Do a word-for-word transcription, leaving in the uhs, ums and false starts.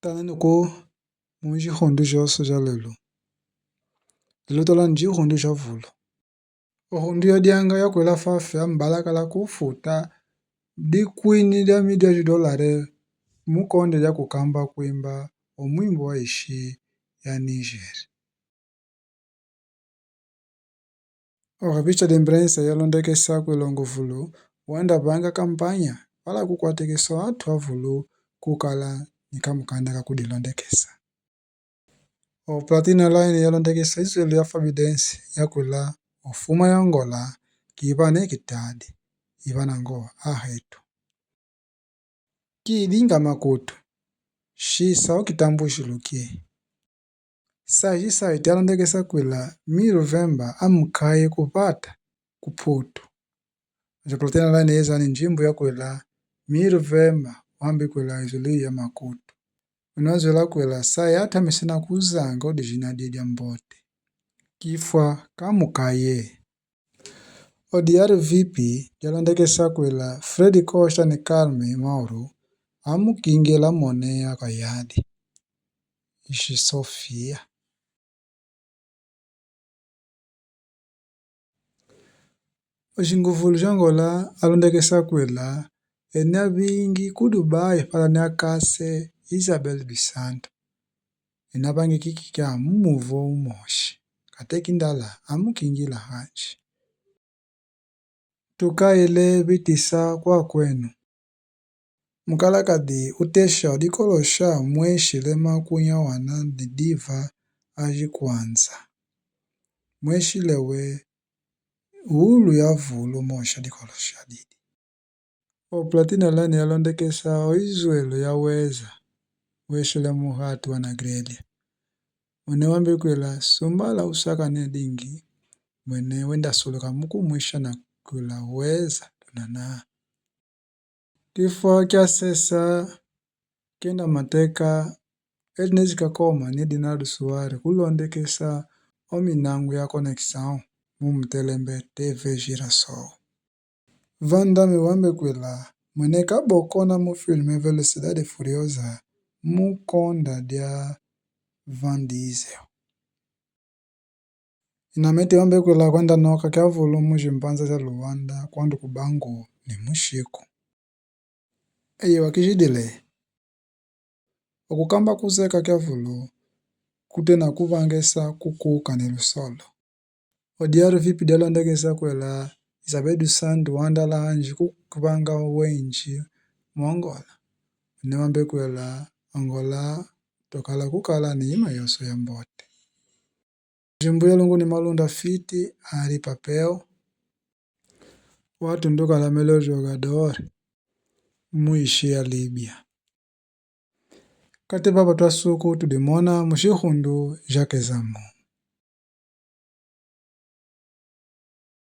Tanani ku mu njikhundu shiosi sha lelu. Lelu tola njikhundu sha vulu. Okhundu yadianga yakwela fafia mbalakala kufuta dikwini dia midia shidolare mukonde dia kukamba kwimba omwimbo wa ishi ya Niger. Ora bicha de mbrensa yalondekesa kwela nguvulu wenda vanga kampanya vala kukwatekesa atu avulu kukala ni kamukanda kakudilondekesa. O Platina Line yalondekesa izwelo ya Fabidensi yakwela ofuma ya Angola kiva ne kitadi iva nango ahetu. Kidinga makutu. Shisa okitambu shilukie. Sa shisa iti alondekesa kwela Miru Vemba amukaye kupata kuputu. Aja Platina Line yeza ni njimbo yakwela Miru Vemba wambi kwela izulu ya makutu. Unozwela kwela sa yatamesena kuzanga odi jina die dia mbote. Kifwa kamukaye. O D R V P yalondekesa kwela Fred Costa ni Carme Mauro amukingila mone ya kayadi ishi Sofia. Oshinguvulu sha Angola alondekesa kwela ena vingi ku Dubai falani akase Isabel Bisanta. Ena vangi kikika mumuvo umoshi kateki ndala amukingila hanji. Tukaile vitisa kwa kwenu. Mukalakadi utesha odikolosha mweshile makunya wana ni diva aji kwanza. Mweshile we ulu ya vulu mosha dikolosha didi. O Platina Line yalondekesa oizwelo ya weza weshile muhatu wa Nagrelia. Mwene wambi kwela sumbala usaka ne dingi mwene wenda suluka mukumwisha na kwela weza tunana. Kifwa kia sesa kenda mateka Ernest Kakoma ni Dinard Suare kulondekesa ominangu ya connexion mu mutelembe T V Girasol. Van Damme wambe kwela mwene kabokona mu filme Velocidade Furiosa mu konda dia Van Diesel. Inamete wambe kwela kwenda noka kiavulu mu shimbanza sha Luanda kwandu kubangu ni mushiku. Eye wakishidile okukamba kuseka kiavulu kutena kuvangesa kukuka ni lusolo. O D R V P dialondekesa kwela Isabel Bisanta wandala hanji kukuvanga wenji mu Angola. Ene wambe kwela Angola tokala kukala ni ima yoso ya mbote. Jimbu ya lungu ni Malunda Fiti ali papel. Watunduka la Melody Ogador mu ishi ya Libya. Kati papa twasuku tudimona mu shihundu Jacques Zamo.